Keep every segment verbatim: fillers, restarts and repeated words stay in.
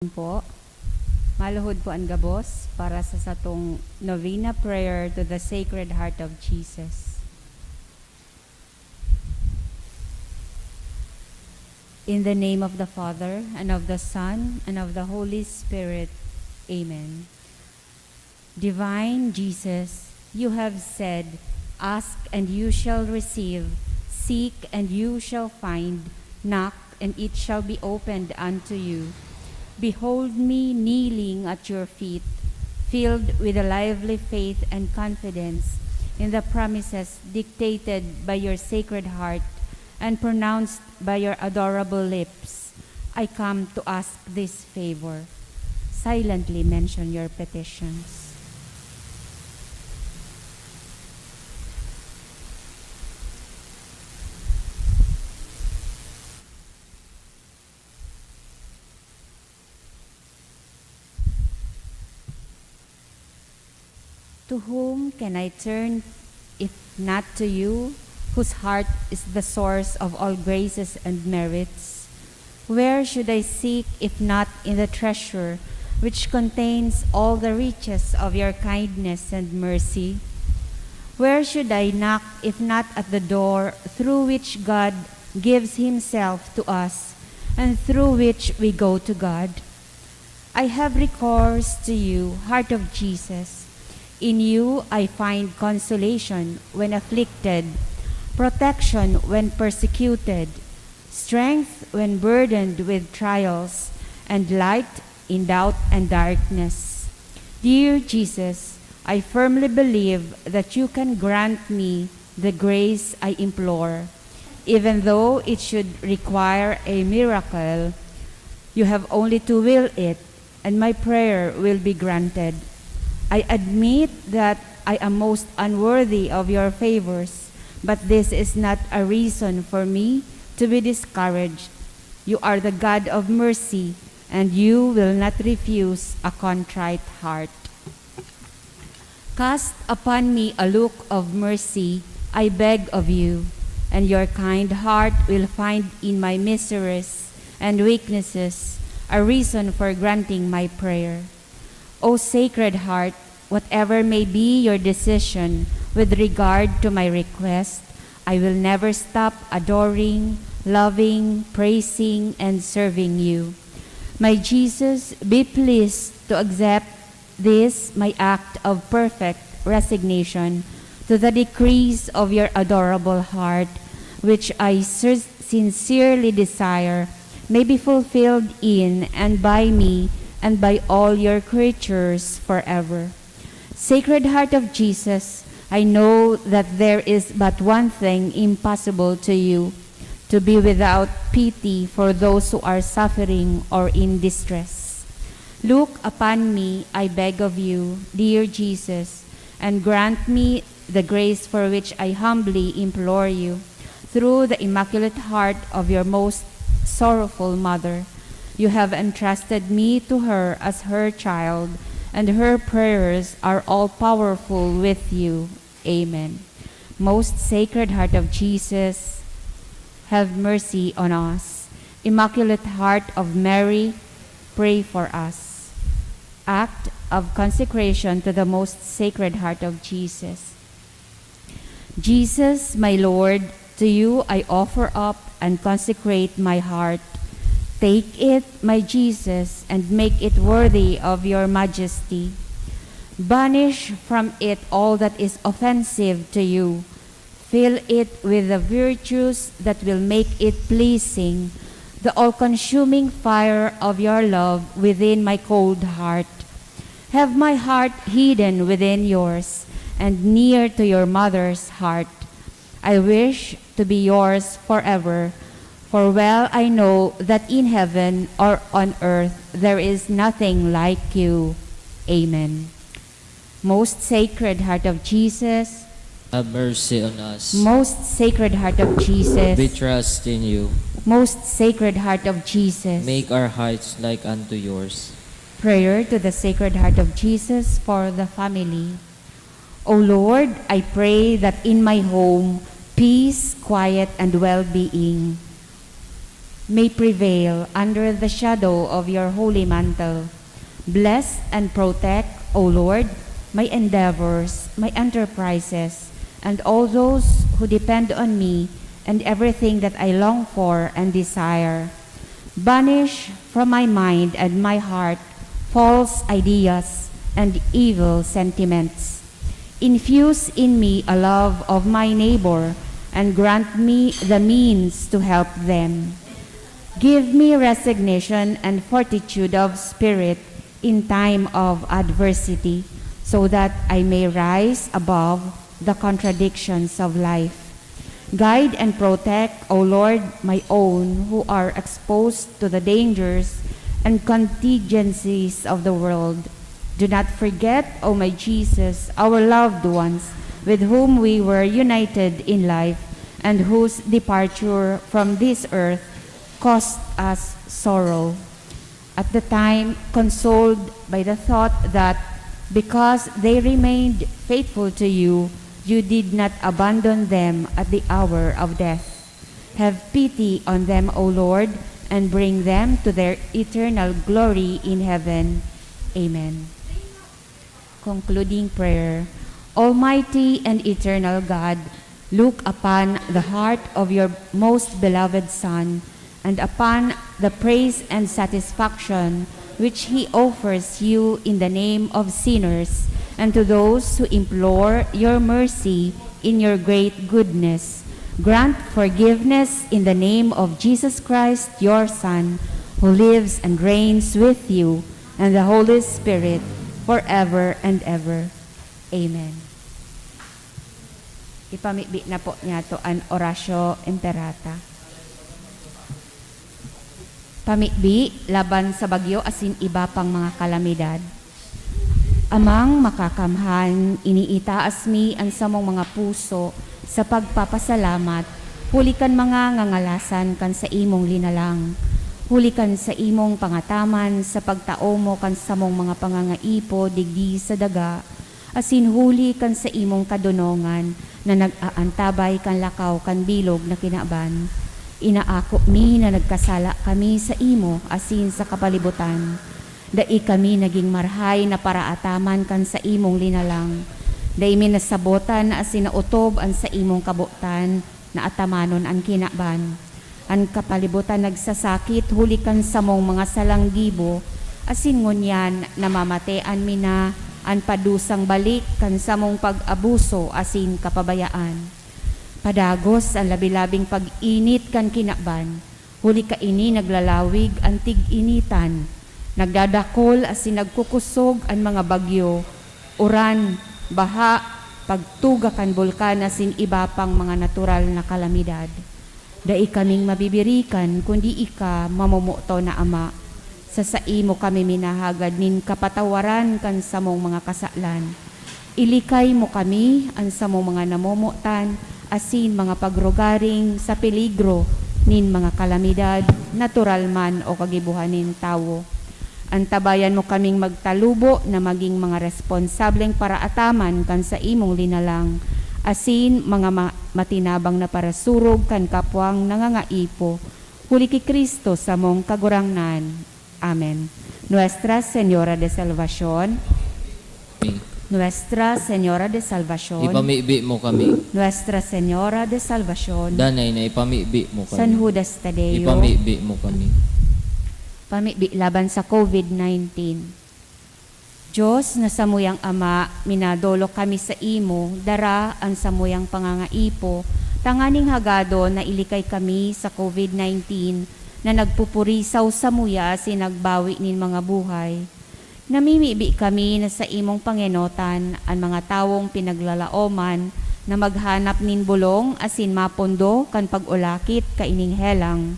po. Maluhod po an gabos para sa satong novena prayer to the Sacred Heart of Jesus. In the name of the Father, and of the Son, and of the Holy Spirit. Amen. Divine Jesus, you have said, "Ask and you shall receive, seek and you shall find, knock and it shall be opened unto you." Behold me kneeling at your feet, filled with a lively faith and confidence in the promises dictated by your Sacred Heart and pronounced by your adorable lips. I come to ask this favor. Silently mention your petitions. To whom can I turn if not to you, whose heart is the source of all graces and merits? Where should I seek if not in the treasure which contains all the riches of your kindness and mercy? Where should I knock if not at the door through which God gives himself to us and through which we go to God? I have recourse to you, Heart of Jesus. In you I find consolation when afflicted, protection when persecuted, strength when burdened with trials, and light in doubt and darkness. Dear Jesus, I firmly believe that you can grant me the grace I implore, even though it should require a miracle. You have only to will it, and my prayer will be granted. I admit that I am most unworthy of your favors, but this is not a reason for me to be discouraged. You are the God of mercy, and you will not refuse a contrite heart. Cast upon me a look of mercy, I beg of you, and your kind heart will find in my miseries and weaknesses a reason for granting my prayer. O Sacred Heart, whatever may be your decision with regard to my request, I will never stop adoring, loving, praising, and serving you. My Jesus, be pleased to accept this my act of perfect resignation to the decrees of your adorable heart, which I cer-, sincerely desire may be fulfilled in and by me and by all your creatures forever. Sacred Heart of Jesus, I know that there is but one thing impossible to you, to be without pity for those who are suffering or in distress. Look upon me, I beg of you, dear Jesus, and grant me the grace for which I humbly implore you, through the Immaculate Heart of your most sorrowful Mother. You have entrusted me to her as her child, and her prayers are all powerful with you. Amen. Most Sacred Heart of Jesus, have mercy on us. Immaculate Heart of Mary, pray for us. Act of consecration to the Most Sacred Heart of Jesus. Jesus, my Lord, to you I offer up and consecrate my heart. Take it, my Jesus, and make it worthy of your majesty. Banish from it all that is offensive to you. Fill it with the virtues that will make it pleasing, the all-consuming fire of your love within my cold heart. Have my heart hidden within yours and near to your mother's heart. I wish to be yours forever, for well I know that in heaven or on earth there is nothing like you. Amen. Most Sacred Heart of Jesus, have mercy on us. Most Sacred Heart of Jesus, we trust in you. Most Sacred Heart of Jesus, make our hearts like unto yours. Prayer to the Sacred Heart of Jesus for the family. O Lord, I pray that in my home, peace, quiet, and well-being may prevail under the shadow of your holy mantle. Bless and protect, O Lord, my endeavors, my enterprises, and all those who depend on me and everything that I long for and desire. Banish from my mind and my heart false ideas and evil sentiments. Infuse in me a love of my neighbor and grant me the means to help them. Give me resignation and fortitude of spirit in time of adversity, so that I may rise above the contradictions of life. Guide and protect, O Lord, my own who are exposed to the dangers and contingencies of the world. Do not forget, O my Jesus, our loved ones with whom we were united in life and whose departure from this earth caused us sorrow. At the time, consoled by the thought that because they remained faithful to you, you did not abandon them at the hour of death. Have pity on them, O Lord, and bring them to their eternal glory in heaven. Amen. Concluding prayer. Almighty and eternal God, look upon the heart of your most beloved Son and upon the praise and satisfaction which he offers you in the name of sinners and to those who implore your mercy in your great goodness. Grant forgiveness in the name of Jesus Christ, your Son, who lives and reigns with you and the Holy Spirit, forever and ever. Amen. Ipamibi na po niyato an Oratio Imperata. Pamibi laban sa bagyo asin iba pang mga kalamidad. Amang Makakamhan, iniitaas mi an samong mga puso sa pagpapasalamat huli kan mga ngangalasan kan saimong linalang, huli kan saimong pangataman sa pagtao mo kan samong mga pangangaipo digdi sa daga, asin huli kan saimong kadonongan na nag-aantabay kan lakaw kan bilog na kinaban. Inaako mi na nagkasala kami saimo asin sa kapalibutan. Dai kami nagin marahay na paraataman kan saimong linalang. Dai mi nasabotan asin naotob an saimong kabotan na atamanon an kinaban. An kapalibutan nagsasakit huli kan samong mga salang gibo, asin ngunyan namamatean mi na an padusang balik kan samong pag-abuso asin kapabayaan. Padagos an labi-labing pag-init kan kinaban, huli kaini naglalawig an tig-initan, nagdadakol asin nagkukusog an mga bagyo, uran, baha, pagtuga kan bulkan asin iba pang mga natural na kalamidad. Dai kaming mabibirikan kundi ika, mamomoton na Ama. Sa saimo kami minahagad nin kapatawaran kan samong mga kasalan. Ilikay mo kami, an samong mga namomotan, asin mga pagrugaring sa peligro nin mga kalamidad, natural man o kagibohan nin tawo. Antabayan mo kaming magtalubo na magin mga responsableng paraataman kan saimong linalang, asin mga ma-, matinabang na parasurog kan kapwang nangangaipo, huli ki Cristo samong Kagurangnan. Amen. Nuestra Señora de Salvacion. Nuestra Señora de Salvacion. Ipamibi mo kami. Nuestra Señora de Salvacion. Danay na ipamibi mo kami. San Judas Tadeo. Ipamibi mo kami. Pamibi laban sa covid nineteen. Dios na samuyang Ama, minadolok kami saimo, dara an samuyang pangangaipo, tanganing hagadon na ilikay kami sa covid nineteen na nagpupurisaw samuya asin nagbawi nin mga buhay. Namimibi kami na saimong pangenotan an mga tawong pinaglalaoman na maghanap nin bolong asin mapondo kan pag-ulakit kaining helang.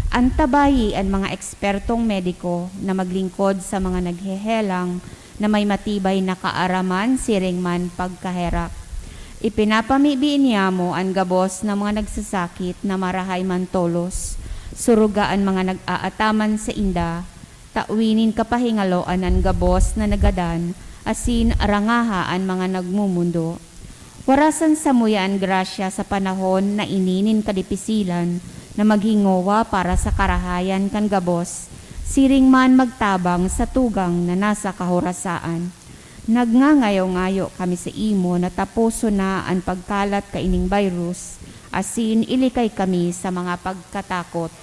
Antabayi an mga ekspertong mediko na maglingkod sa mga naghehelang na may matibay na kaaraman siring man pagkaherak. Ipinapamibi niyamo an gabos na mga nagsasakit na marahay man tolos, suruga an mga nag-aataman sainda, tawi nin kapahingaloan an gabos na nagadan, asin rangaha an mga nagmumundo. Warasan samuya an grasya sa panahon na ini nin kadipisilan, na maghingowa para sa karahayan kan gabos, siring man magtabang sa tugang na nasa kahorasaan. Nagngangayo-ngayo kami saimo na taposon na an pagkalat kaining virus, asin ilikay kami sa mga pagkatakot.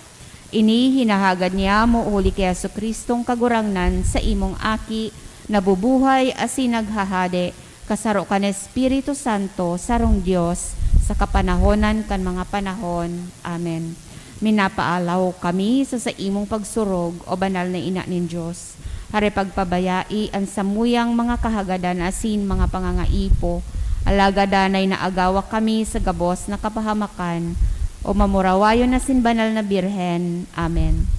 Ini hinahagad niyamo huli ki Jesu-Cristong Kagurangnan, saimong Aki, nabubuhay asin naghahade, kasaro kan Espiritu Santo, sarong Dios, sa kapanahonan kan mga panahon. Amen. Minapaalaw kami sa saimong pagsurog, O Banal na Ina nin Dios. Hare pagpabayai an samuyang mga kahagadan asin mga pangangaipo, alagad danay na agawa kami sa gabos na kapahamakan, O mamurawayon asin banal na Birhen. Amen.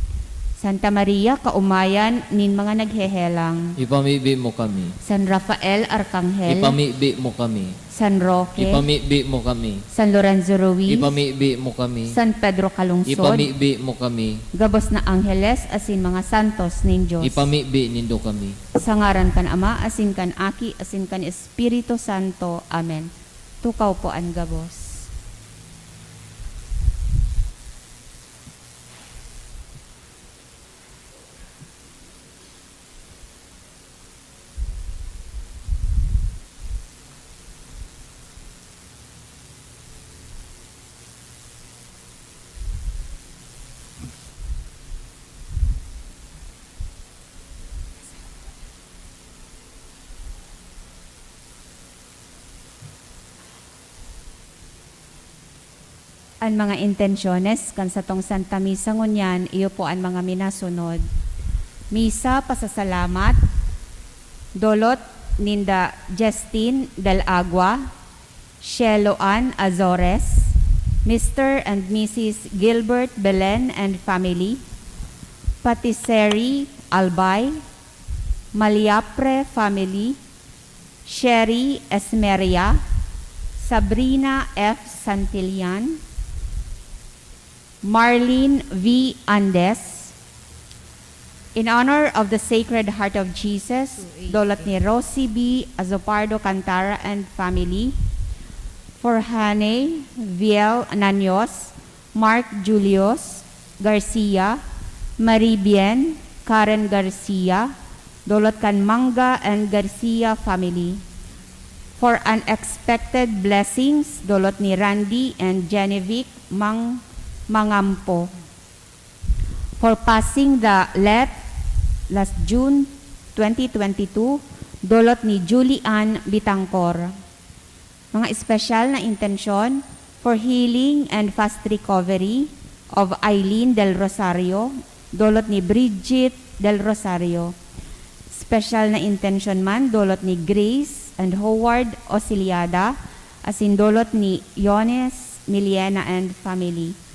Santa Maria, kaomayan nin mga naghehelang. Ipamibi mo kami. San Rafael Arkanghel. Ipamibi mo kami. San Roque. Ipamibi mo kami. San Lorenzo Ruiz. Ipamibi mo kami. San Pedro Calungsod. Ipamibi mo kami. Gabos na angheles asin mga santos nin Dios. Ipamibi nindo kami. Sa ngaran kan Ama, asin kan Aki, asin kan Espiritu Santo. Amen. Tukaw po an gabos. An mga intensyones kan satong Santa Misa ngunyan, iyo po an mga minasunod. Misa, pasasalamat, dolot ninda Justin Del Agua, Shelo Ann Azores, Mister and Missus Gilbert Belen and family, Patisserie Albay, Maliapre family, Sherry Esmeria, Sabrina F Santillan, Marlene V Andes. In honor of the Sacred Heart of Jesus, dolot ni Rosie B Azopardo Cantara and family. For Hane Viel Nanios, Mark Julius Garcia, Marie Bien, Karen Garcia, dolot kan Manga and Garcia family. For unexpected blessings, dolot ni Randy and Genevieve Mang Mangampo. For passing the late last June twenty twenty-two, dolot ni Julie Ann Bitangcor. Mga espesyal na intensyon, for healing and fast recovery of Eileen Del Rosario, dolot ni Bridget Del Rosario. Espesyal na intensyon man, dolot ni Grace and Howard Osiliada, asin dolot ni Yones Miliena and family.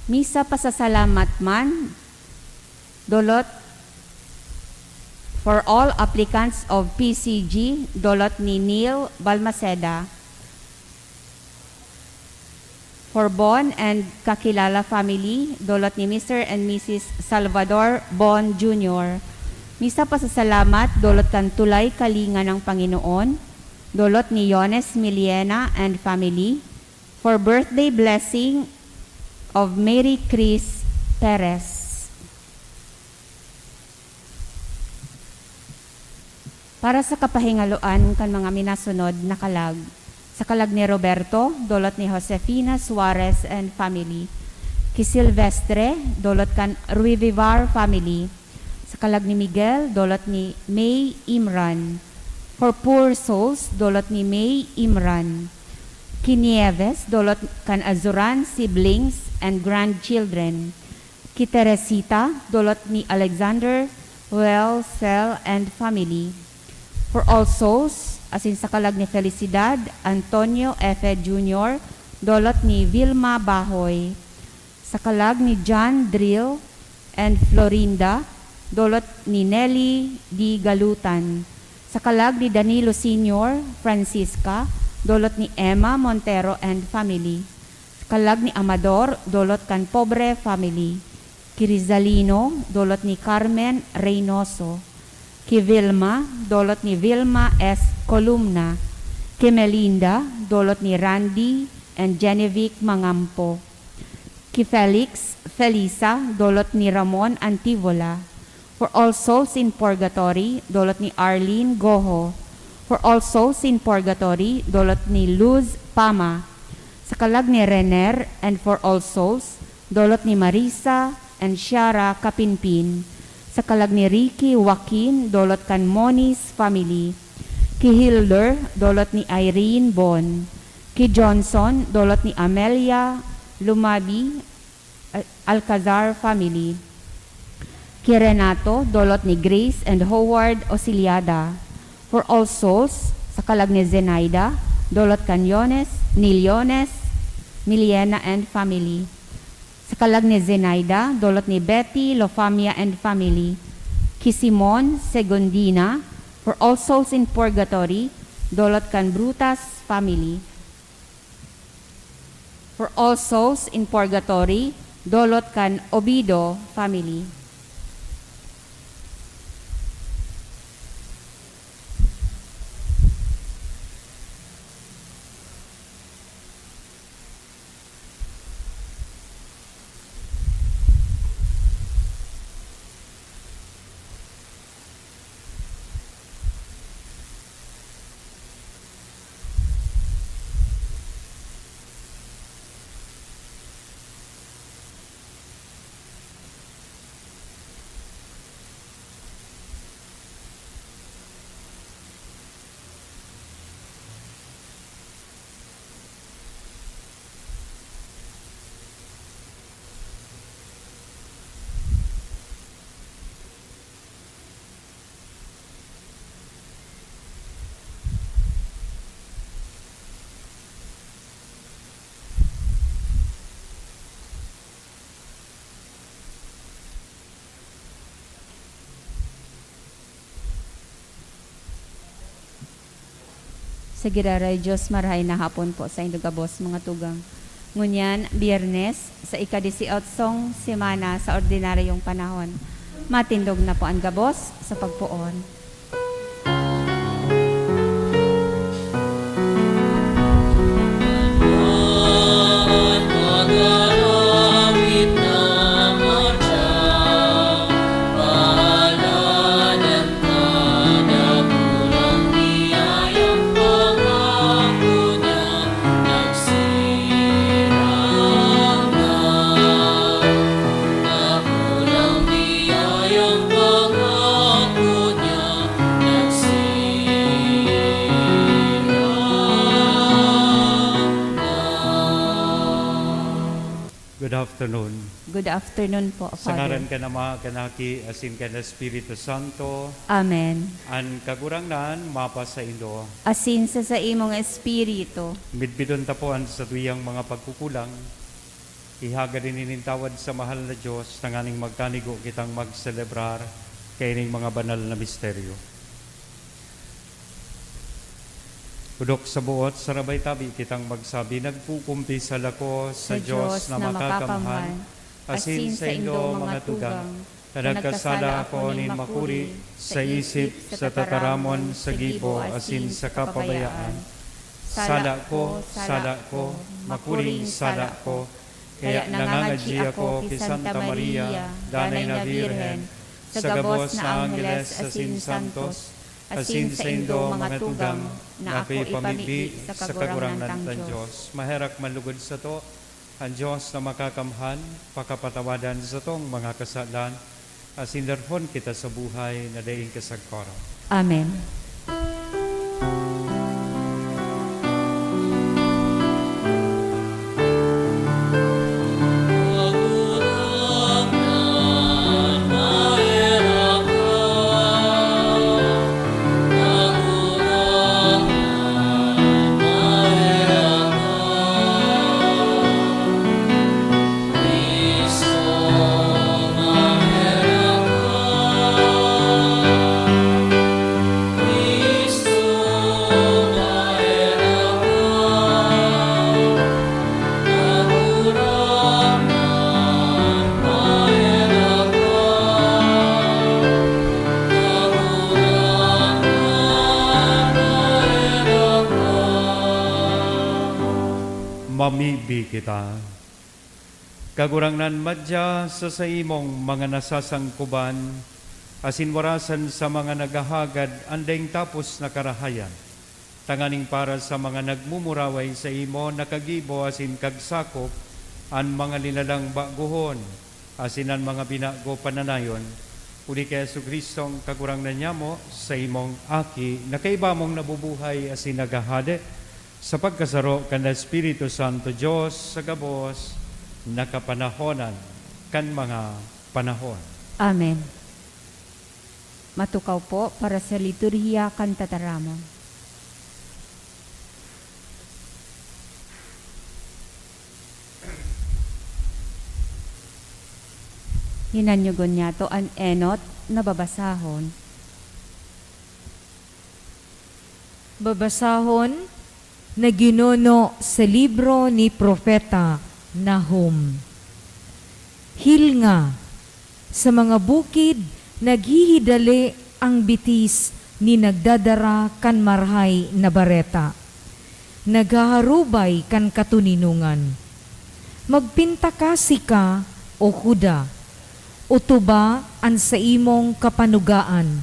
Misa pasasalamat man, dolot for all applicants of P C G, dolot ni Neil Balmaceda. For Bon and Kakilala family, dolot ni Mister and Missus Salvador Bon Junior. Misa pasasalamat, dolot kan Tulay Kalinga ng Panginoon, dolot ni Yones Miliena and family. For birthday blessing of Mary Chris Perez. Para sa kapahingaloan kan mga minasunod na kalag, sa kalag ni Roberto, dolot ni Josefina Suarez and family. Ki Silvestre, dolot kan Ruivivar family. Sa kalag ni Miguel, dolot ni May Imran. For poor souls, dolot ni May Imran. Ki Nieves, dolot kan Azuran siblings and grandchildren. Ki Teresita, dolot ni Alexander, Well, Sel, and family. For all souls, asin sa kalag ni Felicidad, Antonio F Junior, dolot ni Vilma Bahoy. Sa kalag ni John Drill and Florinda, dolot ni Nelly D Galutan. Sa kalag ni Danilo Senior, Francisca, dolot ni Emma Montero and family. Sa kalag ni Amador, dolot kan Pobre family. Ki Rizalino, dolot ni Carmen Reynoso. Ki Vilma, dolot ni Vilma S. Columna. Ki Melinda, dolot ni Randy and Genevieve Mangampo. Ki Felix, Felisa, dolot ni Ramon Antivola. For All Souls in Purgatory, dolot ni Arlene Goho. For All Souls in Purgatory, dolot ni Luz Pama. Sa kalag ni Rener and For All Souls, dolot ni Marisa and Shara Kapinpin. Sa kalag ni Ricky Joaquin, dolot kan Moniz family. Ki Hilder, dolot ni Irene Bon. Ki Johnson, dolot ni Amelia Lumabi, Al-, Alcazar family. Ki Renato, dolot ni Grace and Howard Osiliada. For All Souls, sa kalag ni Zenaida, dolot kan Yones, ni Leones, Miliena and family. Sa kalag ni Zenaida, dolot ni Betty Lofamia and family. Ki Simon Segundina, For All Souls in Purgatory, dolot kan Brutas family. For All Souls in Purgatory, dolot kan Obido family. Sa giraray Diyos, marahay na hapon po saindo gabos, mga tugang. Ngunyan, Biyernes, sa ikadisyotsong semana sa ordinaryong panahon. Matindog na po an gabos sa pagpoon. Good afternoon. Good afternoon po, Father. Sa ngaran kan Ama, kan Aki, asin kan Espiritu Santo. Amen. An Kagurangnan mapasaindo. Asin sa saimong espiritu. Midbidon ta po an satuyang mga pagkukulang. Ihagad ini nin tawad sa mahal na Diyos, tanganing magkanigo kitang magselebrar kaining mga banal na misteryo. Pudok sa buot, sarabay tabi kitang magsabi, "Nagkukumpisal ako sa Diyos na makakamhan, asin saindo, mga tugang, na nagkasala ako nin makuri, sa isip, sa tataramon, sa gibo, asin sa kapabayaan. Sala ko, sala ko, makuring sala ko." Kaya nangangadyi ako ki Santa Maria, Danay na Birhen, sa gabos na angheles asin santos, asin saindo, mga tugang, na ako ipamibi sa Kagurangnan tang Diyos. Maherak man lugod sato, an Diyos na makakamhan, pakapatawadan satong mga kasalan, asin darhon kita sa buhay na daing kasagkoran. Amen. Kita. Kagurangnan, madya sa saimong mga nasasangkuban, asin warasan sa mga naghahagad an daing tapos na karahayan, tanganing para sa mga nagmumuraway saimo nakagibo asin kagsakop an mga linadang bagohon asin an mga binago pananayon, huli ki Jesu-Cristong Kagurangnan nyamo, saimong Aki, na kaiba mong nabubuhay asin naghahade, sa pagkasaro kan Espiritu Santo, Dios sa gabos na kapanahonan kan mga panahon. Amen. Matukaw po para sa liturhiya kan tataramon. Hinanyugon niyato an enot na babasahon. Babasahon na ginuno sa libro ni Propeta Nahum. Hilnga, sa mga bukid naghihidali ang bitis ni nagdadara kan Marahay na Bareta, naghaharubay kan katoninongan. Magpintakasi ka, O Juda, otoba an saimong kapanugaan,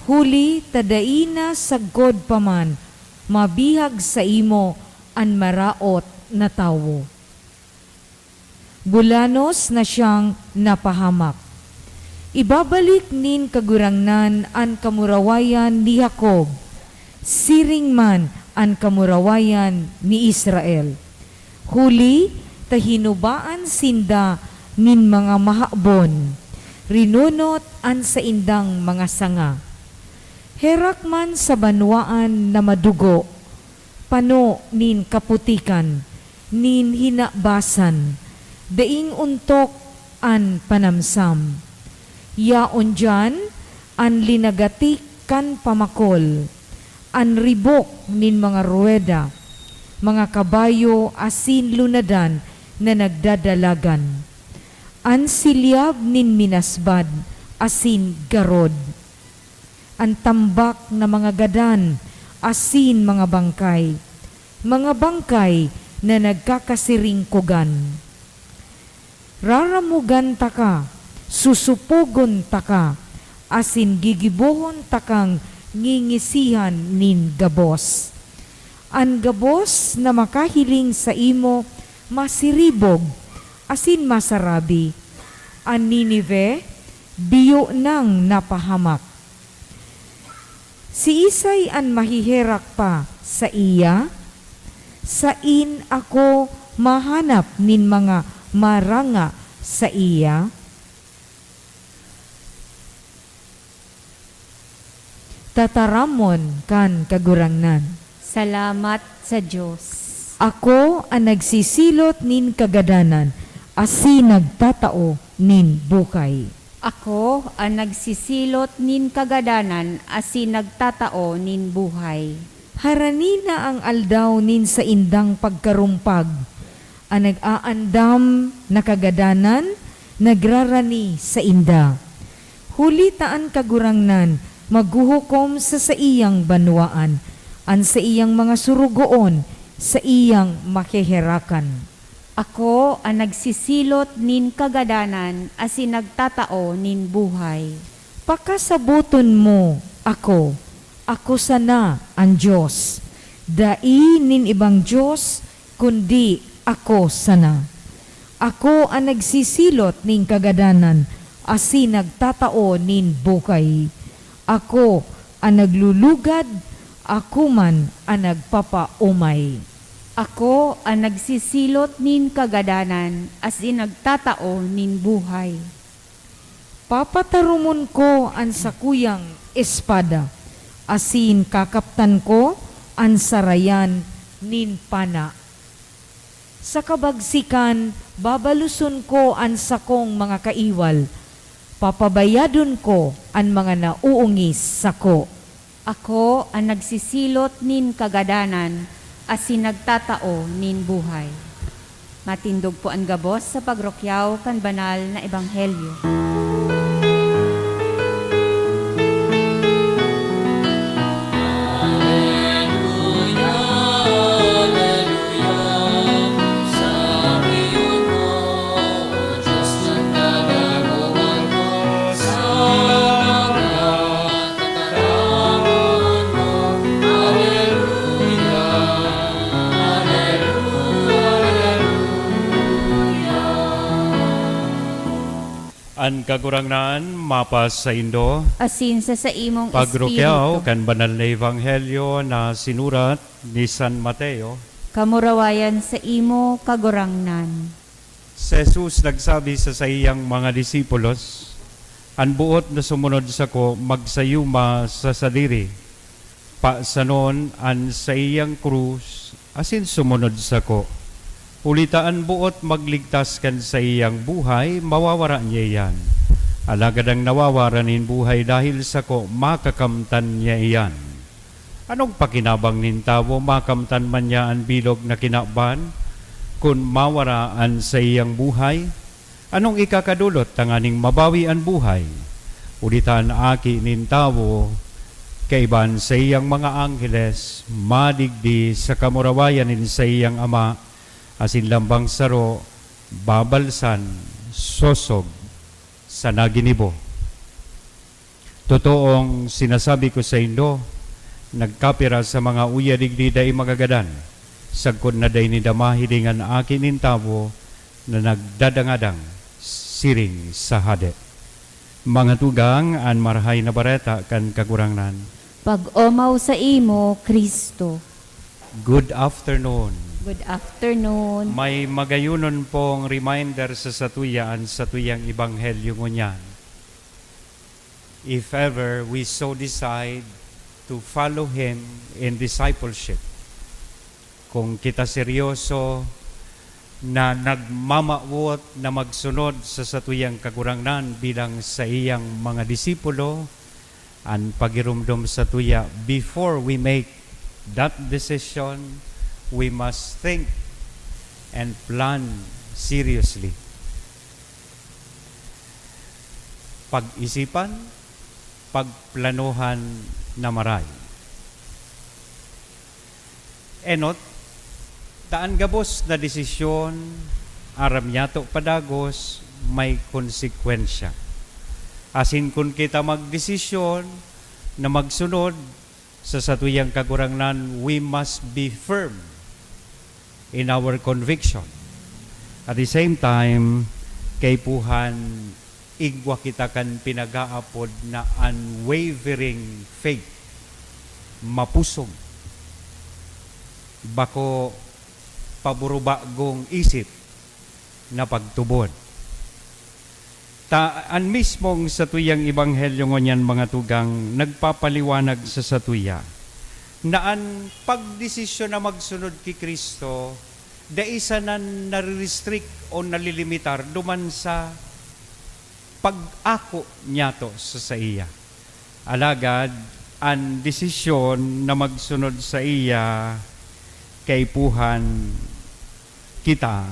huli ta dai na sagkod pa man mabihag saimo an maraot na tawo. Bulanos na siyang napahamak. Ibabalik nin Kagurangnan an kamurawayan ni Jacob, siring man an kamurawayan ni Israel. Huli ta hinubaan sinda nin mga mahabon, rinunot an saindang mga sanga. Herak man sa banwaan na madugo, pano nin kaputikan, nin hinabasan, daing ontok an panamsam. Yaon diyan an linagatik kan pamakol, an ribok nin mga ruweda, mga kabayo asin lunadan na nagdadalagan, an silyab nin minasbad asin garod, an tambak na mga gadan asin mga bangkay, mga bangkay na nagkakasiringkugan. Raramogan taka, susupogon taka, asin gigibohon takang ngingisihan nin gabos. An gabos na makahiling saimo masiribog asin masarabi. An Ninive, biyo nang napahamak. Siisay an maheherak pa saiya? Sain ako mahanap nin mga maranga saiya? Tataramon kan Kagurangnan. Salamat sa Dios. Ako an nagsisilot nin kagadanan asin nagtatao nin buhay. Ako an nagsisilot nin kagadanan asin nagtatao nin buhay. Harani na an aldaw nin saindang pagkarumpag. An nag-aandam na kagadanan nagrarani sainda. Huli ta an Kagurangnan maghuhukom sa saiyang banwaan, an saiyang mga sorogoon saiyang maheherakan. Ako an nagsisilot nin kagadanan asin nagtatao nin buhay. Pakasaboton mo ako, ako sana an Dios. Dai nin ibang Dios kundi ako sana. Ako an nagsisilot nin kagadanan asin nagtatao nin buhay. Ako an naglulugad, ako man an nagpapaomay. Ako an nagsisilot nin kagadanan asin nagtatao nin buhay. Papatarumon ko an sakuyang espada, asin kakaptan ko an sarayan nin pana. Sa kabagsikan, babaloson ko an sakong mga kaiwal, papabayadon ko an mga naoongis sako. Ako an nagsisilot nin kagadanan asin nagtatao nin buhay. Matindog po an gabos sa pagrukyaw kan banal na ebanghelyo. An Kagurangnan mapasaindo. Asin sa saimong Pagrukyaw espiritu. Kan banal na ebanghelyo na sinurat ni San Mateo. Kamurawayan saimo, Kagurangnan. Si Jesus nagsabi sa saiyang mga disipulos, "An boot na sumunod sako, magsayuma sa sadiri, pasanon an saiyang krus, asin sumunod sako. Huli ta an boot magligtas kan saiyang buhay, mawawara niya iyan. Alagad an nawawara nin buhay dahil sako, makakamtan niya iyan." Anong pakinabang nin tawo, makamtan man niya an bilog na kinaban, kun mawara an saiyang buhay? Anong ikakadolot tanganing mabawi an buhay? Huli ta an Aki nin Tawo, kaiba an saiyang mga angheles, madigdi sa kamurawayan nin saiyang Ama, asin lambang saro, babalsan, sosog sana ginibo. Totoong sinasabi ko saindo, nagkapira sa mga uya digdi dai magagadan, sagkod na dai ninda mahiling an Aki nin Tawo na nagdadangadang siring sa hade. Mga tugang, an Marahay na Bareta kan Kagurangnan. Pag-omaw saimo, Cristo. Good afternoon. Good afternoon. May magayonon pong reminder sa satuya an satuyang ebanghelyo ngunyan. If ever we so decide to follow Him in discipleship, kung kita seryoso na nagmamawot na magsunod sa satuyang Kagurangnan bilang saiyang mga disipulo, an pagiromdom satuya, before we make that decision, we must think and plan seriously. Pag-isipan, pagplanohan na maray. Enot, ta an gabos na desisyon, aram niyato padagos, may konsekwensya. Asin kun kita magdesisyon na magsunod sa satuyang Kagurangnan, we must be firm in our conviction. At the same time, kaipuhan, igwa kita kan pinag-aapod na unwavering faith. Mapusog. Bako paburubagong isip na pagtubod. Ta, an mismong satuyang ebanghelyo ngunyan, mga tugang, nagpapaliwanag sa satuya na an pagdesisyon na magsunod ki Cristo dai sana nare-restrict o nalilimitar duman sa pag-ako niyato sa saiya. Alagad, an desisyon na magsunod saiya, kaipuhan kita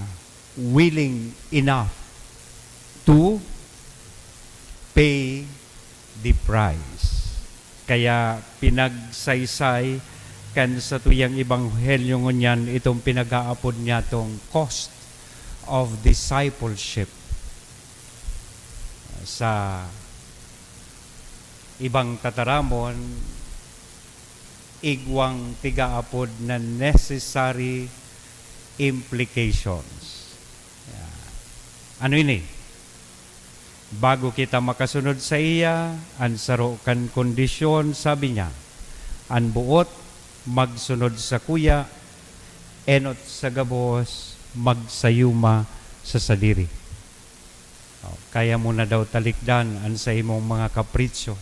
willing enough to pay the price. Kaya pinagsaysay kan satuyang ebanghelyo ngunyan itong pinag-aapod niyatong cost of discipleship. Sa ibang tataramon, igwang tigaapod na necessary implications. Ano ini? Bago kita makasunod saiya, an saro kan kondisyon, sabi niya, an boot magsunod sakuya, enot sa gabos magsayuma sa sadiri. O, kaya mo na daw talikdan an saimong mga kapritso.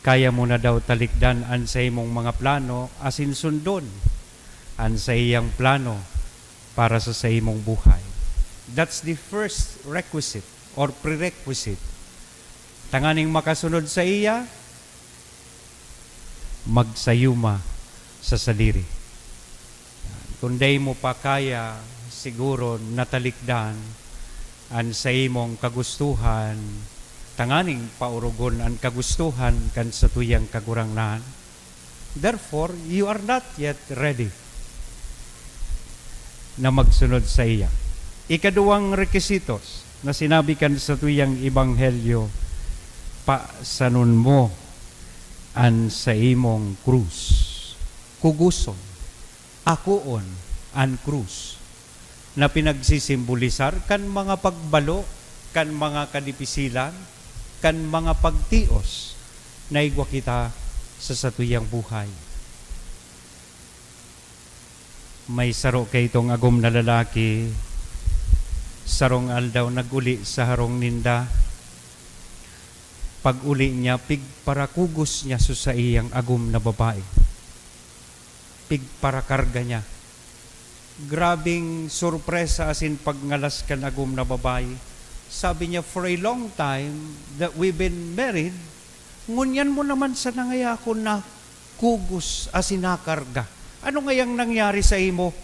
Kaya mo na daw talikdan an saimong mga plano asin sundon an saiyang plano para sa saimong buhay. That's the first requisite or prerequisite. Tanganing makasunod saiya, magsayuma sa sadiri. Kun dai mo pa kaya, siguro, na talikdan an saimong kagustuhan, tanganing paorogon an kagustuhan kan satuyang Kagurangnan. Therefore, you are not yet ready na magsunod saiya. Ikaduwang rekisitos na sinabi kan satuyang ebanghelyo, pasanon mo an saimong krus. Kugoson, akoon an krus na pinagsisimbolisar kan mga pagbalo kan mga kadipisilan, kan mga pagtios na igwa kita sa satuyang buhay. May saro kaitong agom na lalaki, sarong aldaw nag-uli sa harong ninda. Pag-uli niya, pigparakugos niya sa saiyang agom na babae. Pigparakarga niya. Grabing sorpresa asin pagngalas kan agom na babae. Sabi niya, "For a long time that we've been married, ngunyan mo naman sana ngaya ako nakugos asin nakarga. Ano ngayang nangyari saimo?"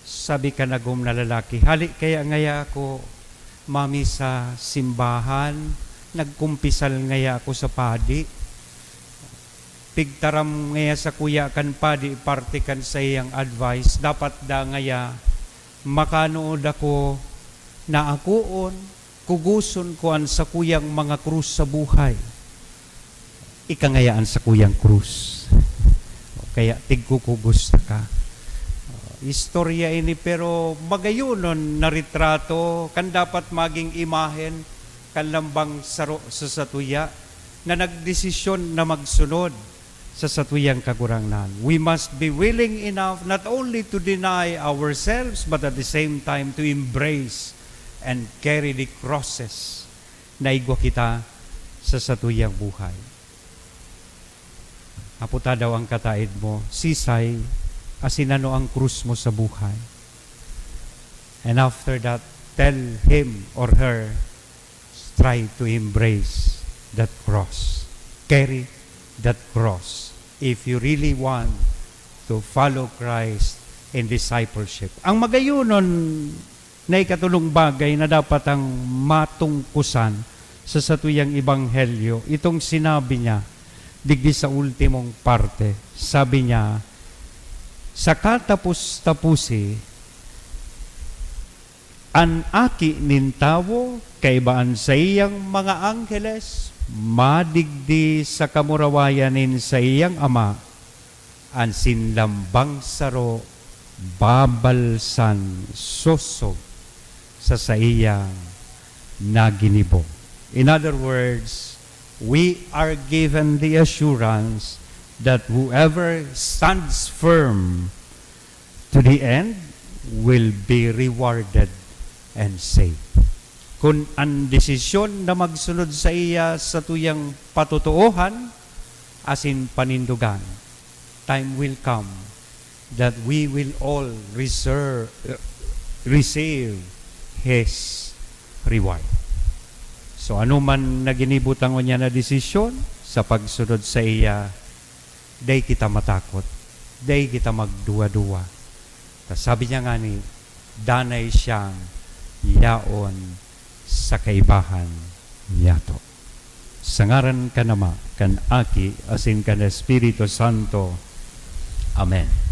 Sabi kan agom na lalaki, "Hali kaya ngaya ako, mami, sa simbahan, nagkumpisal ngaya ako sa padi. Pigtaram ngaya sakuya kan padi parte kan saiyang advice, dapat daa ngaya makanood ako na akoon, kugoson ko an sakuyang mga krus sa buhay. Ika ngaya an sakuyang krus. O kaya tigkukugos na ka." Istorya ini, pero magayonon na retrato kan dapat maging imahen kan lambang saro sa satuya na nagdesisyon na magsunod sa satuyang Kagurangnan. We must be willing enough not only to deny ourselves, but at the same time to embrace and carry the crosses na igwa kita sa satuyang buhay. Haputa daw ang kataed mo, "Sisay, asin ano ang krus mo sa buhay?" And after that, tell him or her, "Try to embrace that cross. Carry that cross if you really want to follow Christ in discipleship." Ang magayonon na ikatulong bagay na dapat ang matungkusan sa satuyang ebanghelyo, itong sinabi niya digdi sa ultimong parte. Sabi niya, "Sa katapos-taposi, an Aki nin Tawo, kaiba an saiyang mga angheles, madigdi sa kamurawayan nin saiyang Ama, an sinlambang saro babalsan sosog sa saiyang naginibo." In other words, we are given the assurance that whoever stands firm to the end will be rewarded and saved. Kun an desisyon na magsunod saiya satuyang patotoohan asin panindogan, time will come that we will all reserve, receive His reward. So, ano man na ginibo ta ngunyan na desisyon sa pagsunod saiya, dai kita matakot, dai kita magduwa-duwa. Ta sabi niya ngani, danay siyang yaon sa kaibahan niyato. Sa ngaran kan Ama, kan Aki, asin kan Espiritu Santo. Amen.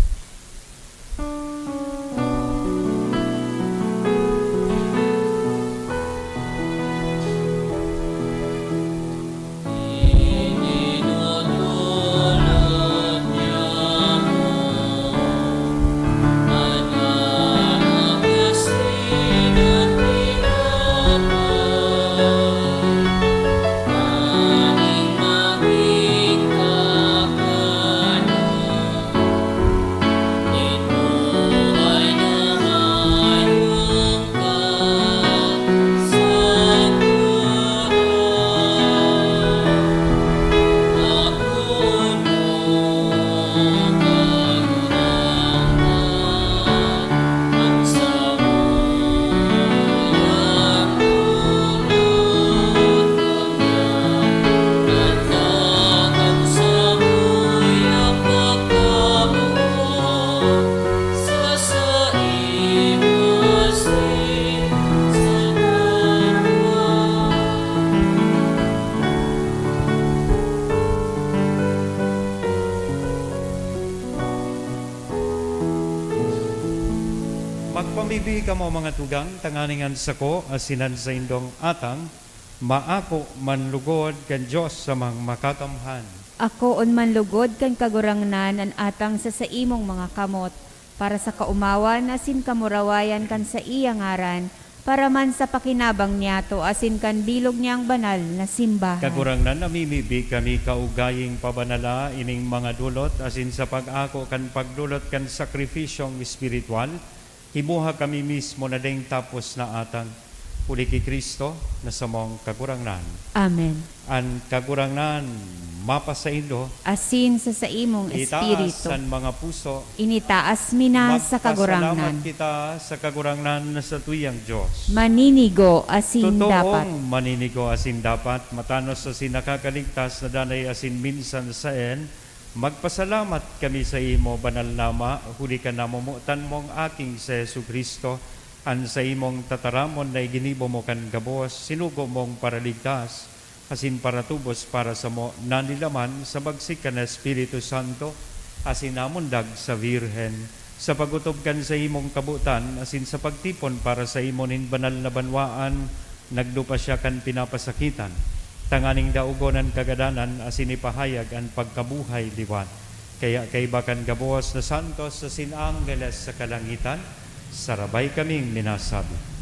Magpamibi kamo, mga tugang, tanganing an sako asin an saindong atang maako manlugod kan Dios samang Makakamhan. Akoon manlugod kan Kagurangnan an atang sa saimong mga kamot, para sa kaomawan asin kamurawayan kan saiyang ngaran, Para man sa pakinabang niyato asin kan bilog niyang banal na simbahan. Kagurangnan, namimibi kami kaugaying pabanala ining mga dulot asin sa pag-ako kan pagdulot kan sakripisyong espiritual, himuha kami mismo na daing tapos na atang. Huli ki Cristo, na samong Kagurangnan. Amen. An Kagurangnan mapasaindo. Asin sa saimong Itaas espiritu. An mga puso. Initaas mi na sa Kagurangnan. Magpasalamat kita sa Kagurangnan na satuyang Dios. Maninigo asin Totoong dapat. Maninigo asin dapat, matanos asin nakakaligtas na danay asin minsan saen, magpasalamat kami sa imo, Banal na Ama, huli kan namomotan mong Aking si Jesu-Cristo, an saimong tataramon na iginibo mo kan gabos, sinugo mong paraligtas, asin paratubos para samo nanilaman sa bagsik kan Espiritu Santo, asin namundag sa Birhen. Sa pag-otob kan saimong kabotan, asin sa pagtipon para saimo nin banal na banwaan, nagdupa siya kan pinapasakitan, tanganing daogon an kagadanan asin ipahayag an pagkabuhay liwat. Kaya kaiba kan gabos na santos asin angheles sa kalangitan, sarabay kaming minasabi.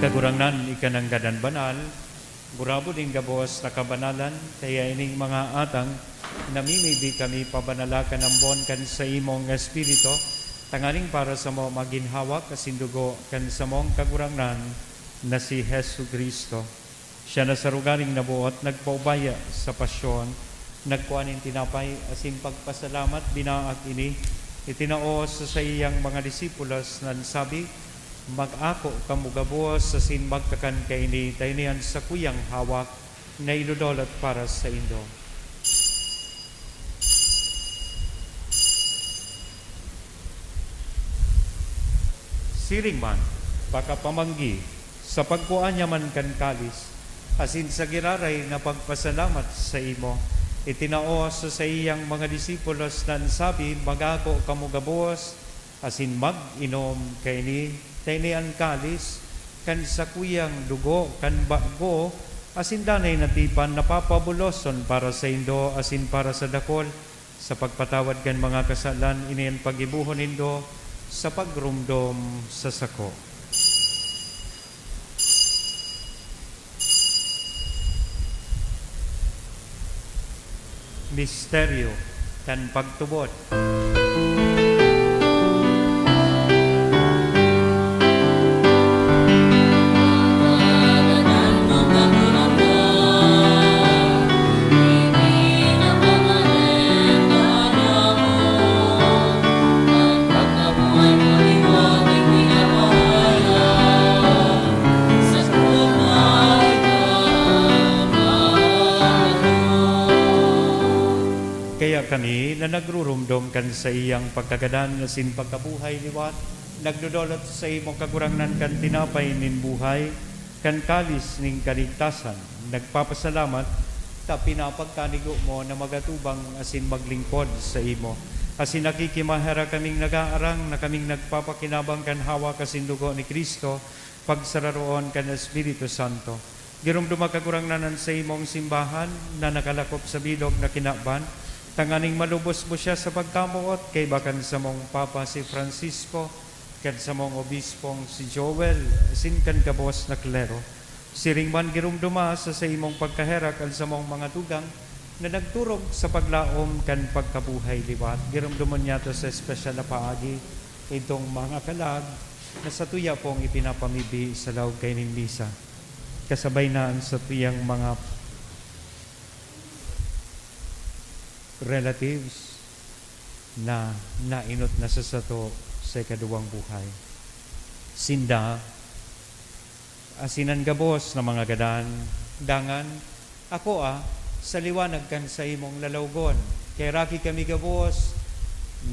Kagurangnan, ika nanggad an banal, gurabo nin gabos na kabanalan, kaya ining mga atang, namimibi kami pabanala kan ambon kan saimong Espiritu, tanganing para samo magin hawak asin dugo kan samong Kagurangnan na si Jesu-Cristo. Siya na sa rogaring naboot nagpaubaya sa pasyon, nagkua nin tinapay asin pagpasalamat, binaak ini, itinao sa saiyang mga disipulos na nagsabi, "Mag-ako kamo gabos asin magkakan kaini, ta ini an sakuyang hawak na idodolot para saindo." Siring man, pakapamanggi, sa pagkua niya man kan kalis, asin sa giraray na pagpasalamat saimo, itinao sa saiyang mga disipulos na nagsabi, "Mag-ako kamo gabos, asin mag-inom kaini, ta ini an kalis kan sakuyang dugo kan bago asin danay na tipan na papabuloson para saindo asin para sa dakol sa pagpatawad kan mga kasalan. Ini an paggibohon nindo sa pagromdom sa sako." Misteryo kan pagtubod. Kaya kami na nagruromdom kan saiyang pagkagadan asin pagkabuhay liwat, nagdodolot sa saimo, Kagurangnan, kan tinapay nin buhay, kan kalis nin kaligtasan, nagpapasalamat ta pinapagkanigo mo na magatubang asin maglingkod saimo. Asin nakikimaherak kaming nag-aarang na kaming nagpapakinabang kan hawak asin dugo ni Cristo, pagsararoon kan Espiritu Santo. Giromdoma, Kagurangnan, an saimong simbahan na nakalakop sa bilog na kinaban, tanganing malubos mo siya sa pagkamoot kaiba kan samong Papa si Francisco, kan samong obispong si Joel, asin kan gabos na klero. Siring man giromdoma sa saimong pagkaherak an samong mga tugang, na nagturog sa paglaom kan pagkabuhay liwat. Giromdomon niyato sa espesyal na paagi itong mga kalag na satuya pong ipinapamibi sa laog kaining misa. Kasabay na an satuyang mga relatives na naenot na sa sato sa ikaduwang buhay. Sinda asin an gabos na mga gadan. Dangan, akoa, sa liwanag kan saimong lalawgon. Kaheraki kami gabos,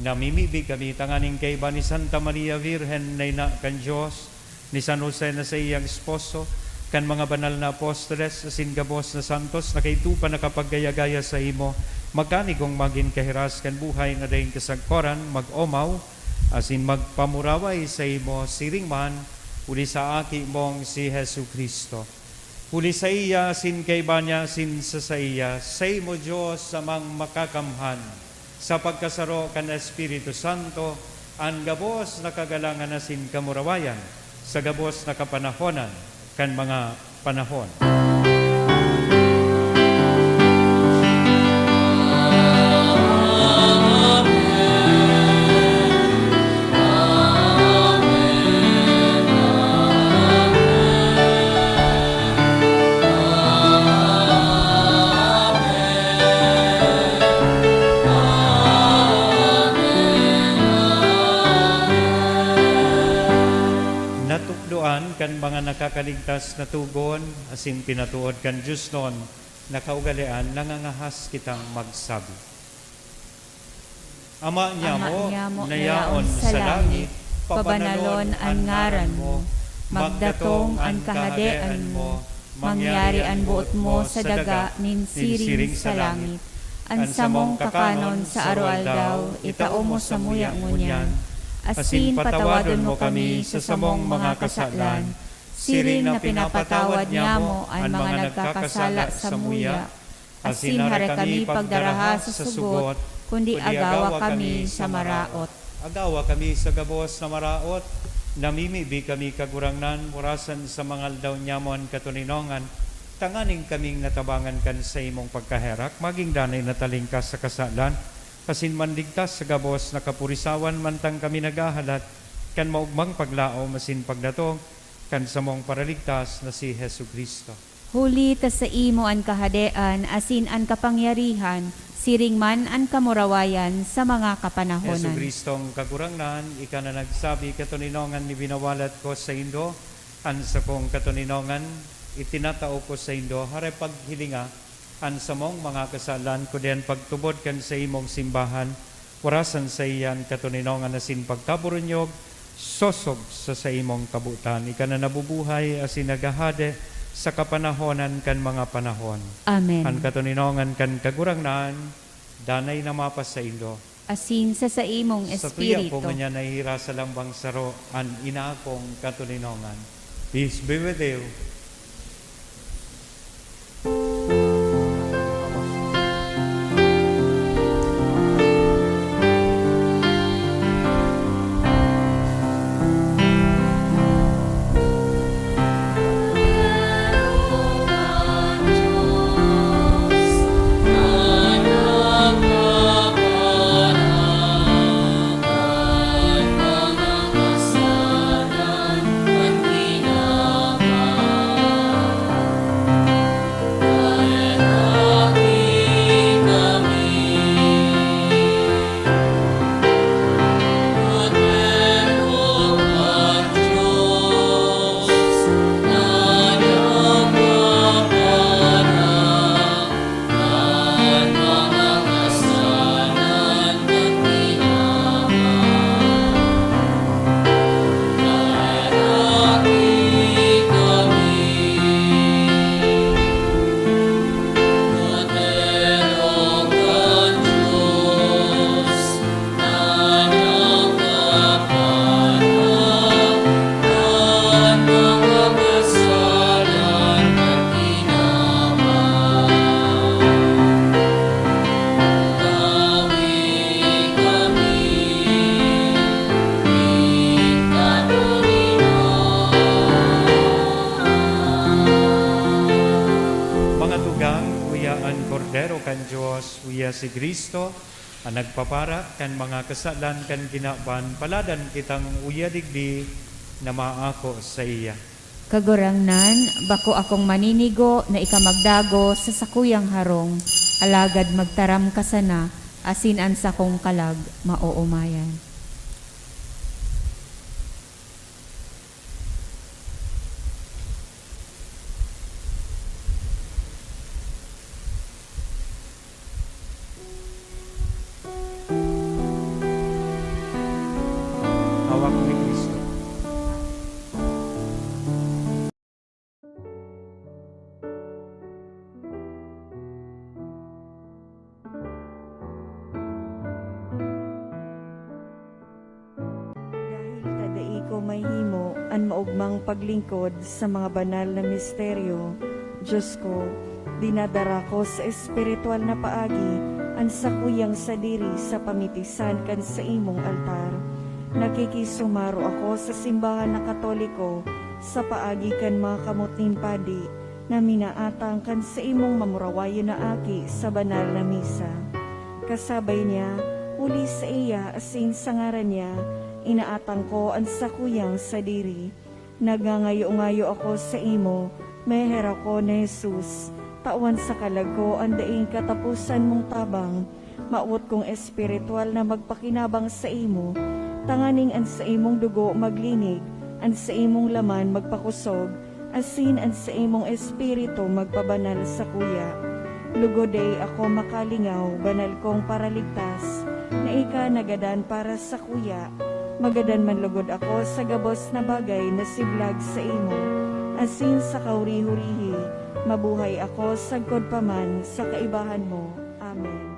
namimibi kami tanganing kaiba ni Santa Maria Virgen na ina kan Dios, ni San Jose na saiyang esposo, kan mga banal na apostoles, asin gabos na santos na kaidto pa nakapaggaya-gaya saimo, magkanigong magin kahiras kan buhay na daing kasagkoran, mag-omaw, asin magpamuraway saimo, siring man, huli sa Aki mong si Jesu-Cristo. Huli saiya, asin kaiba niya, asin sa saiya, saimo, Dios, Amang Makakamhan, sa pagkasaro kan Espiritu Santo, an gabos na kagalangan asin kamurawayan, sa gabos na kapanahonan kan mga panahon. Natukdoan kan mga nakakaligtas na togon, asin pinatuod kan diosnon na kaugalean, nangangahas kitang magsabi. Ama Ama niyamo, niyamo na na yaon yaon sa sa langit, langit, pabanalon pabanalon an an ngaran ngaran mo, mo, magdatong magdatong an an kahadean kahadean mo, mo, mangyari an boot mo sa daga nin siring sa langit. An samong kakanon sa aroaldaw, itao mo samuya ngunyan, asin patawadon mo kami sa samong mga kasalan, siring na pinapatawad niyamo an mga nagkakasala samuya. Asin hare kami pagdaraha sa sugot, kundi agawa kami sa maraot. Agawa kami sa gabos na maraot, namimibi kami, Kagurangnan, orasan sa mga aldaw niyamo an katoninongan, tanganing kaming natabangan kan saimong pagkaherak, maging danay na talingkas sa kasalan, asin manligtas sa gabos na kapurisawan, mantang kami naghahalat kan maogmang paglaom asin pagdatong kan samong Paraligtas na si Jesu-Cristo. Huli ta saimo an kahadean asin an kapangyarihan, siring man an kamurawayan sa mga kapanahonan. Jesu-Cristong Kagurangnan, ika na nagsabi, "Katoninongan mi binawalat ko saindo, an sakong katoninongan itinatao ko saindo." Hare paghilinga an samong mga kasalan, kundi an pagtubod kan saimong simbahan, orasan saiya an katoninongan asin pagkaburunyog, sosog sa saimong kabotan. Ika na nabubuhay asin naghahade sa kapanahonan kan mga panahon. Amen. An katoninongan kan Kagurangnan, danay na mapasaindo. Asin sa saimong Sa tuya po espiritu. Ngunyan nahihirasa lang bang saro an inakong katoninongan. Peace be with you. Kan Dios, uya si Cristo, an nagpapara kan mga kasalan kan kinaban, paladan kitang uya digdi na maako saiya. Kagurangnan, bako akong maninigo na ika magdagos sa sakuyang harong, alagad magtaram ka sana, asin an sakong kalag maoomayan. Hawak ni Cristo. Dahil ta dai ko mahimo an maogmang paglingkod sa mga banal na misteryo, Dios ko, dinadara ko sa espiritual na paagi an sakuyang sadiri sa pamitisan kan saimong altar. Nakikisumaro ako sa simbahan na Katoliko sa paagi kan mga kamot nin padi na minaatang kan saimong mamurawayon na aki sa banal na misa. Kasabay niya, huli saiya asin sa ngaran niya, inaatang ko an sakuyang sadiri. Nagngangayo-ngayo ako saimo, meherak ko na Jesus, tawan sa kalag ko an daing kataposan mong tabang, mawot kong espiritual na magpakinabang saimo, tanganing an saimong dugo maglinig, an saimong laman magpakosog, asin an saimong espiritu magpabanal sakuya. Lugod dai ako makalingaw, banal kong Paraligtas, na ika nagadan para sakuya. Magadan man lugod ako sa gabos na bagay na siblag saimo, asin sa kahuri-hurihi, mabuhay ako sagkod pa man sa kaibahan mo. Amen.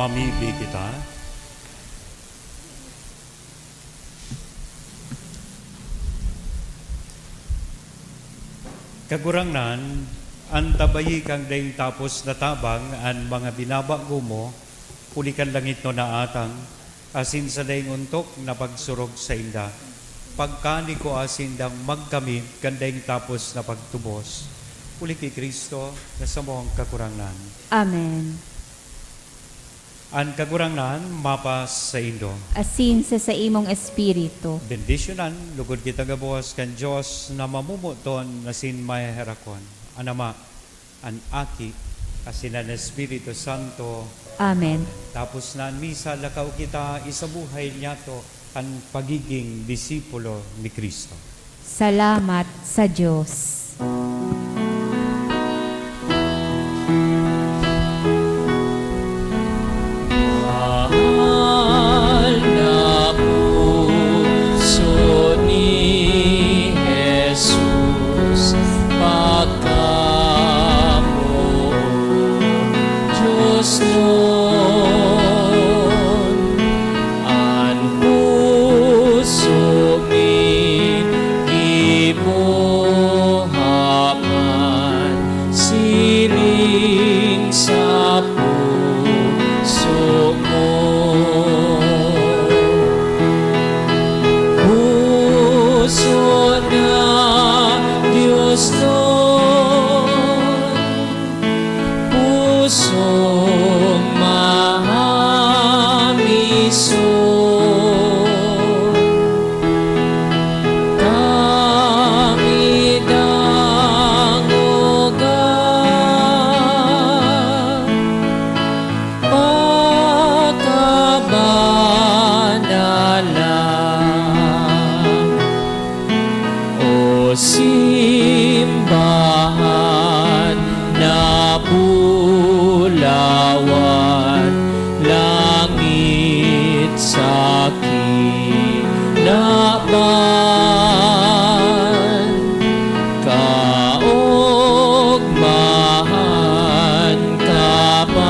Mamibi kita. Kagurangnan, an tabayi kan daing tapos na tabang an mga binabago mo, huli kan langit na naatang, asin sa daing ontok na pagsurog sainda. Pagkalikua sindang magkamit kan daing tapos na pagtubos. Huli ki Cristo na samong Kagurangnan. Amen. An Kagurangnan mapasaindo. Asin sa saimong espiritu. Bendisyonan logod kita gabos kan Dios na mamomoton asin maheherakon, an Ama, an Aki, asin an Espiritu Santo. Amen. Tapos na an misa, lakaw kita isabuhay niyato an pagiging disipulo ni Cristo. Salamat sa Dios. Mahal na puso ni Jesus, pagkamoot Dios nun, an puso mi gibo haman siring sa puso mo. Puso na Dios nun, pusong mahamison. Kami dangoga, pakabanalan. O simbahan na bulawan, langit sa kinaban, kaogmahan, kabanalan,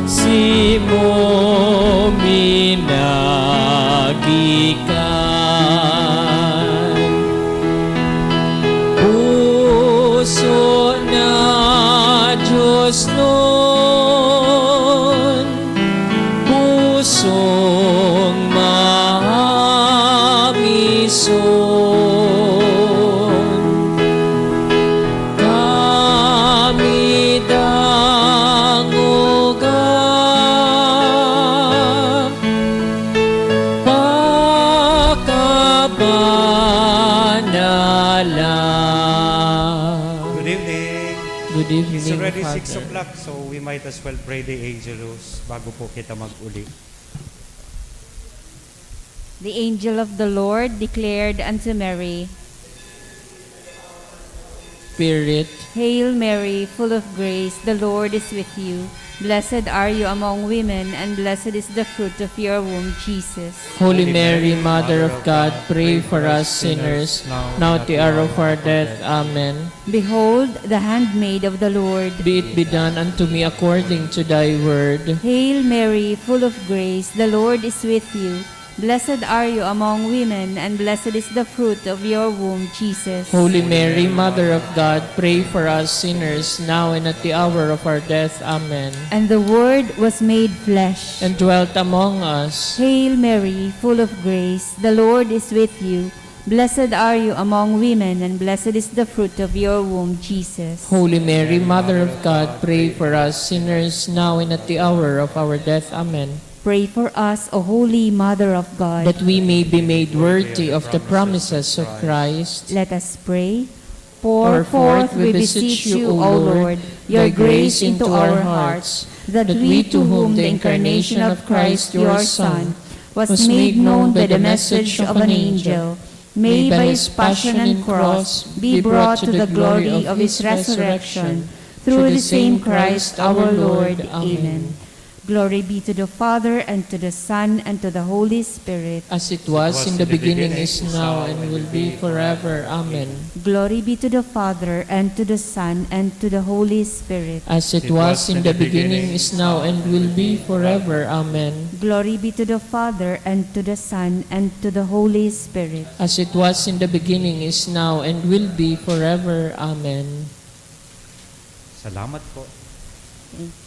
simo minagikan. Puso na Dios nun, pusong mahamison. Kami dangoga, pakabanalan. Good evening. Good evening, It's already Father. Six o'clock, so we might as well pray the Angelus bago po kita mag-uli. The angel of the Lord declared unto Mary, Spirit. Hail Mary, full of grace, the Lord is with you. Blessed are you among women, and blessed is the fruit of your womb, Jesus. Holy Mary, Mother of God, pray for us sinners, now at the hour of our death. Amen. Behold, the handmaid of the Lord. Be it be done unto me according to thy word. Hail Mary, full of grace, the Lord is with you. Blessed are you among women, and blessed is the fruit of your womb, Jesus. Holy Mary, Mother of God, pray for us sinners, now and at the hour of our death. Amen. And the Word was made flesh. And dwelt among us. Hail Mary, full of grace, the Lord is with you. Blessed are you among women, and blessed is the fruit of your womb, Jesus. Holy Mary, Mother of God, pray for us sinners, now and at the hour of our death. Amen. Pray for us, O Holy Mother of God. That we may be made worthy of the promises of Christ. Let us pray. Pour forth, we beseech you, O Lord, your grace into our hearts, that we, to whom the incarnation of Christ, your Son, was made known by the message of an angel, may by his passion and cross be brought to the glory of his resurrection, through the same Christ our Lord. Amen. Glory be to the Father, and to the Son, and to the Holy Spirit. As it was in the beginning, is now, and will be forever. Amen. Glory be to the Father, and to the Son, and to the Holy Spirit. As it was in the beginning, is now, and will be forever. Amen. Glory be to the Father, and to the Son, and to the Holy Spirit. As it was in the beginning, is now, and will be forever. Amen. Salamat po. Thank you.